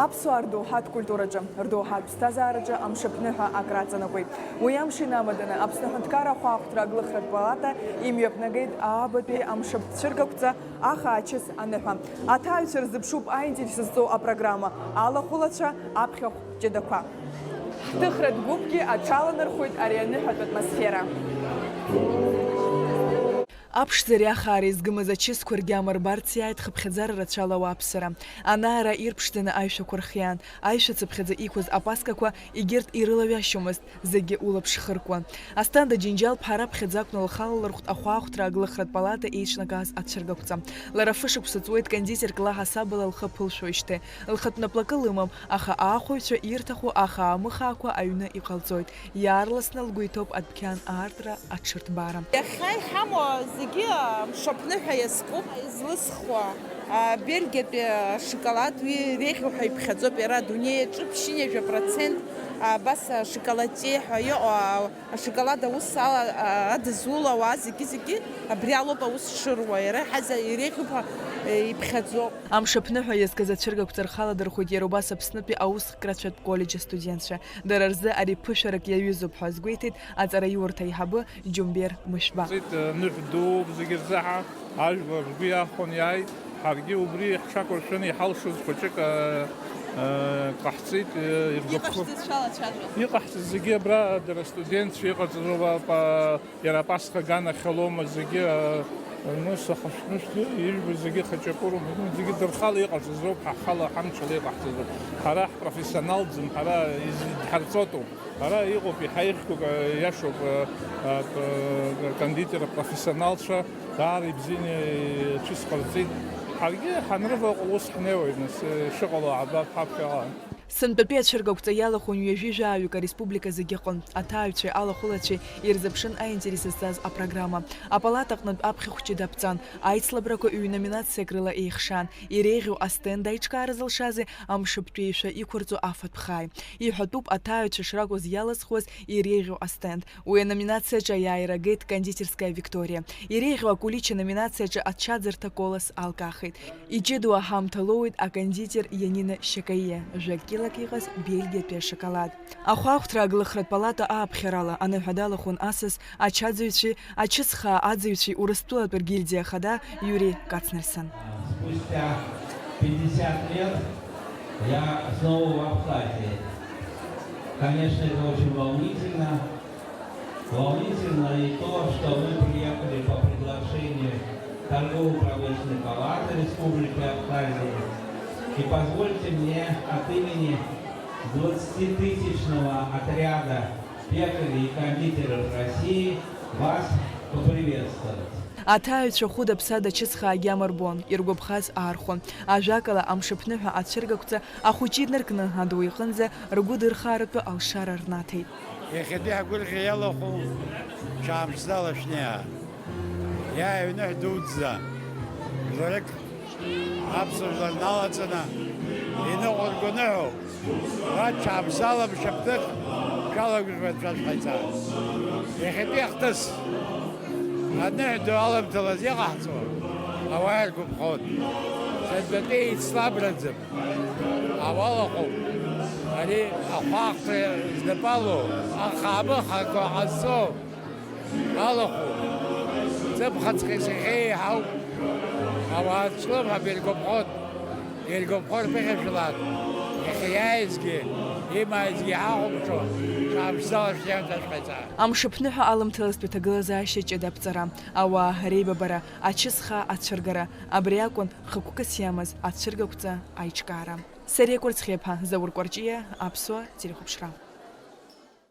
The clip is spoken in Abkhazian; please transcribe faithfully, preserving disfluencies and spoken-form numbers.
Аԥсуаа рдоуҳатә культураҿы, рдоуҳатә ԥсҭазаараҿы амшаԥныҳәа акраҵанакуеит. Уи амш инамаданы Аԥсны Аҳәынҭқарра ахәаахәҭра аглыхратә палата имҩаԥнагеит аабатәи амшаԥ цәыргақәҵа аха ачыс аныҳәа. Аҭааҩцәа рзыԥшуп аинтерес зҵоу апрограмма, алахәылацәа, аԥхьахә ҷыдақәа. Ҳҭыхратә гәыԥгьы аҽаланархоит ари аныҳәатә атмосфера. Аԥшӡареи ахаареи згымыз ачысқәа ргьама рбарц иааит хыԥхьаӡара рацәала ауааԥсыра. Ана-ара ирԥшӡаны аишәақәа рхиан, аишәа цыԥхьаӡа иқәыз апаскақәа егьырҭ ирылаҩашьомызт, зегьы улаԥш хыркәа. Асҭанда Џьынџьал-ԥҳа раԥхьаӡа акәны лхала лырхәт ахәаахәҭра аглыхратә палата еиҿнакааз ацәыргақәҵа. Лара фышықәса ҵуеит кондитерк лаҳасабала лхы ԥылшәоижьҭеи. Лхатә наплакы лымам, аха аахәаҩцәа ирҭаху ахаа-мыхаақәа аҩны иҟалҵоит. Иаарласны лгәы иҭоуп адәқьан аартра аҽырҭбаара. Иахьа иҳамоу зегьы мшаԥныҳәа иазкуп. Излысхуа, а, Бельгиатәи ашоколад, уи иреиӷьу ҳәа иԥхьаӡоуп, иара адунеи аҿы ԥшьынҩажәа процент, а, абас ашоколадҵеи ҳәа иҟоу, а, ашоколад аус ала, а, адызуло ауаа зегьы-зегьы абри алоуп аус шыруа, иара иҳаза-, иреиӷьуп ҳәа, э, иԥхьаӡоуп. Амшаԥныҳәа иазкыз ацәыргақәҵа рхаладырхәит иара убас Аԥснытәи аусхкрацәатә коллеџь астудентцәа. Дара рзы ари ԥышәарак иаҩызоуп ҳәа азгәеиҭеит аҵараиурҭа аиҳабы Џьумбер Мышәба. Ҟаҳҵеит, ныҳә дууп зегьы рзыҳәа, ажәлар ргәы иахәон иааит, ҳаргьы убри ҳҽақәыршәаны иҳалшоз хәыҷык, а, а, ҟаҳҵеит, а, иргәаԥхо. Иҟашәҵаз шәалацәажәон? Иҟаҳҵаз зегьы абра дара астудентцәа иҟарҵаз ауп, а, иара апасха аганахьалоума зегьы, а, ну, сахашәмышьҭ, ижәбо зегьы хаҷапыруп, ну, зегьы дырхала иҟарҵаз ауп, ҳа ҳхала ҳамчала иҟаҳҵаз ауп. Ҳара ҳпрофессионалӡам, ҳара из-, дҳарҵотоуп. Ара иҟоуп, иҳаихьоуп, иашоуп, а, а, кондитер апрофессионалцәа, даара ибзианы ачыс ҟарҵеит. Ҳаргьы ҳанрываҟәыл ус ҳнеиуеит, нас, ишыҟало аабап ҳаԥхьаҟа. Сынтәатәи ацәыргақәҵа иалахәын ҩажәи жәаҩык ареспублика зегьы аҟынтә. Аҭааҩцәеи алахәылацәеи ирзыԥшын аинтерес зҵаз апрограмма. Апалата аҟнытә аԥхьахә ҷыда аԥҵан. Аицлабрақәа ҩ-номинациак рыла еихшан. Иреиӷьу астенд аиҿкаара зылшази амшаԥтәи еишәа иқәырҵо афатә хааи. Иҳәатәуп аҭааҩцәа шракәыз иалызхуаз иреиӷьу астенд. Уи аноминациаҿы аиааира агеит кондитерская Виктория. Иреиӷьу акулича номинациаҿы ачаӡырҭа Колос алкаахеит. Иҷыдоу аҳамҭа лоуит акондитер Ианина Шьакаиа, жәа-килак иҟаз Бельгиатәи ашоколад. Ахәаахәҭра аглыхратә палата ааԥхьарала аныҳәа далахәын асас ачаӡыҩцәеи ачысхаа аӡыҩцәеи Урыстәылатәи ргильдиа ахада Иури Кацнерсон. Спустя пятьдесят лет я снова в Абхазии. Конечно, это очень волнительно. Волнительно и то, что мы приехали по приглашению Торгово-промышленной палаты Республики Абхазия. И позвольте мне от имени двадцатитысячного отряда пекарей и кондитеров России вас поприветствовать. Аҭааҩцәа хәыда-ԥсада ачысхаагьы амырбон, иргәаԥхаз аархон. Ажәакала, амшаԥныҳәа ацәыргақәҵа ахәыҷы инаркны аду иҟынӡа ргәы дырхааратәы алшара рнаҭеит. Иахьатәи ҳгәырӷьа иалахәу ҽаамсҭала шәнеиаа. Иааҩныҳә дуӡӡа, жәларык аԥсуа жәлар налаҵаны иныҟәырго ныҳәоуп. Уа ҽаамсҭала мшаԥнык шәалагәыжәлар шәашҟаиҵаа. Иахьатәи ахҭыс аныҳәа ду аламҭалаз иҟаҳҵо ауаа иргәаԥхон. Сынтәатәи еицлабраӡам. Ауалахәуп. Ари ахәаахәҭра знапы алоу, ахаамыхақәа ҟазҵо алахәуп. Ҵыԥхаҵәҟьа сахьеиҳау ауаа члымҳап, иргәаԥхоит. Иргәаԥхо рԥыхьашәалаат. Иахьа иааизгьы, имааизгьы иҳахәаԥшуа, ҽаамсҭала шәнеимҭашәҟаиҵаа. Амшаԥныҳәа алымҭалазтәи аҭагылазаашьа ҷыда аԥҵара, ауаа реибабара, ачысхаа ацәыргара, абри акәын хықәкыс иамаз ацәыргақәҵа аиҿкаара. Сариа Кәарцхиаԥа, Заур Кәарҷиа, Аԥсуа телехәаԥшра.